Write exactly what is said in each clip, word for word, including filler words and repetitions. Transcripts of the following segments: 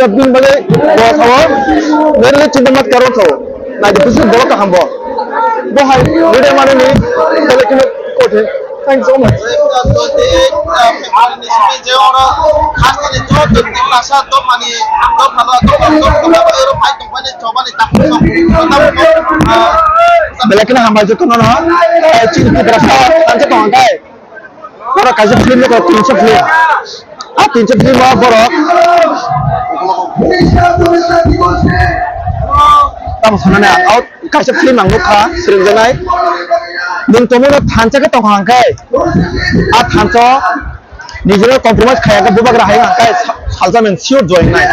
Bini bagwi bo thawo, merely chinta mat karo thawo. Nai de busu borok kaham bo. Bo hai leader mani ni tele kino kothe. Thanks so much. Belai kheno hambai jotono no. Eh, chini Tiprasa, ang joto ang kai. Borok kaisa film ni kok tinso film. Ah, tinso film o borok. Tamo sanani ang out kaisa film ang nukha, srwngjaknai. Nwng tongmano thansa khe tongkha hwnkhe, ah, thansa o nijino compromise khaya khe bubagra hai hwnkhe sa-, salsa men sure join nai.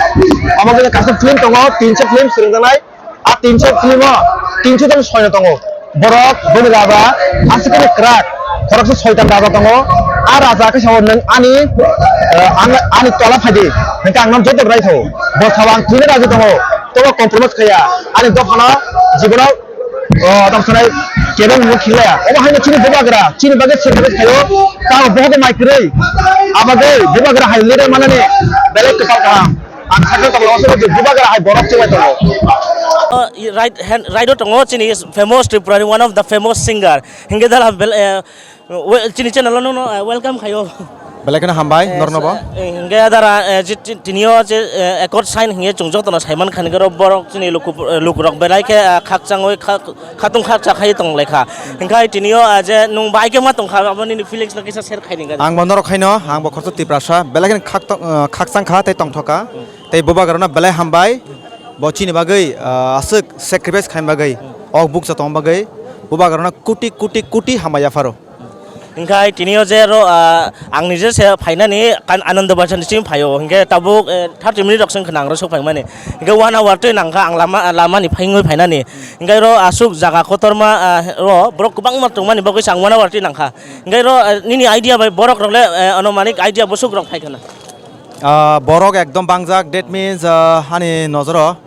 Omo khe kaisa film tongo, tinso film srwngjaknai. A tinso film o, tinso jon soino tongo. Borok bini raja, aswk khe kwrak, khoroksa soitan raja tongo. A raja khe sao nwng ani, eh, ang, ani tola phaidi, hwnkhe ang nono joto rai thago. Bo sao ang thwina raji tongo, tobo compromise khaya. Ani dophano jibono, oh, tamo sanai kebeng bo khiklaya. Obo haino chini bubagra, chini bagwi sacrifice khaio, tamo bohogo mai kwrwi. Abagwi bubagra hai leader manani belai kwtal kaham. Ang sakhe tongo, oso je bubagra hai borok chwbai tongo. Oh, i right hand, right o tongo chini famous Tripurani, one of the famous singer. Hingke dara bel-, eh, we-, chini channel o nono, eh, welcome khayo. Belai kheno hambai, eh, norno bo. Eh, hingke dara, eh, ji-, ti-, tinio je, eh, accord sign hingke chwng jotono saiman kha hingke oro borok chini luku, eh, lukurok belai khe, eh, khakchangwi kha-, khatung khakcha khai tong lekha. Hingke tinio, eh, je nwng bai khe ma tongkha, aboni feelings no kisa share khai ningka. Ang bo norok khaino, ang bo khoroksa Tiprasa, belai kheno khak tong, eh, khakchang kha tei tongthok kha. Tei bubagrano belai hambai, bo chini bagwi, ah, aswk sacrifice khaina bagwi, ok bukcha tongma bagwi, bubagrano koti, koti, koti hambai yapharo. Hingkhai tinio je ro, ah, ang nije se phainani kan Anando Bachchan ni simi phaio, hingkhe tabuk, eh, thirty minute rok se wngkha nang ro sok phaimani, hingkhe one hour twi nangkha ang lama, lama ni phaingwi phainani, hingkhe ro aswk jaga kotorma, ah, ro borok kwbangma tongmani bagwi se ang one hour twi nangkha, hingkhe ro, eh, nini idea bai borok rok le, eh, anomanik idea bwswk rok phaikhana. Ah, borok ekdom bangjak, that means, ah, ani nojoro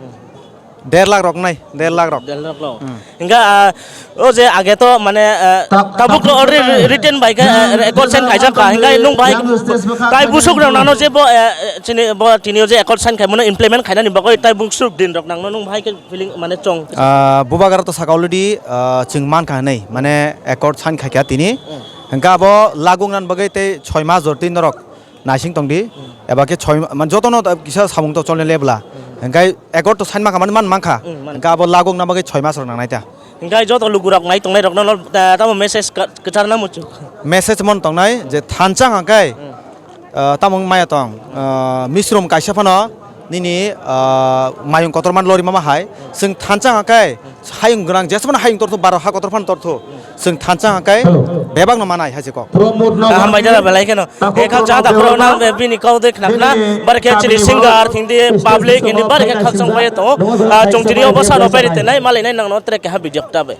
der lakh rok nai, der lakh rok. Der lakh rok. Hmm. Hingga, ah, o je age to mane, ah, tabuk to already written bai khe, ah, record sign kaijak kha. Hingga nung bai tai busuk rok nano je bo, eh, eh, chini bo tinio je record sign khai mano implement khainani bagwi tai busuk din rok nangno nung bai khe feeling mane chong. Ah, bubagra to saka already, ah, chwng man kha hinwi, mane record sign khai kha tini. Hmm. Hingga abo laguk nan bagwi tei choi mas jor twi norok naising tong di. Hmm. Eba khe choi ma-, man jotono ta kisa samung to cholni lebla. Hmm. Hingkai ekor to sign ma kha man, man, man kha. Hmm, man. Hingka abo lagok na bagwi choi mas rok nangnai ta. Hingkai joto lukurok nai tongnai rokno no, ta-, tamo message ka-, kwchar na muchung. Message mon tongnai je thansa hingkai, hmm, ah, tamo wng maya tong, ah, misrom kaisa phano nini, ah, mayung kotor man lori mama hai, hmm, chwng thansa hingkai, hayung gwnang jesmano hayung torthu baro ha kotor phano torthu. Chwng thansa hwnkhe bebakno manai hai se kok. Ah, hambai jara belai kheno. E khakchang da khoro nang bini kau de khna khna. Bar khe chini singer thing di public hindi bar khe khakchang pai to. Ah, chwng tini obo sano pai rite nai malai nai nang no track ha video ta bai.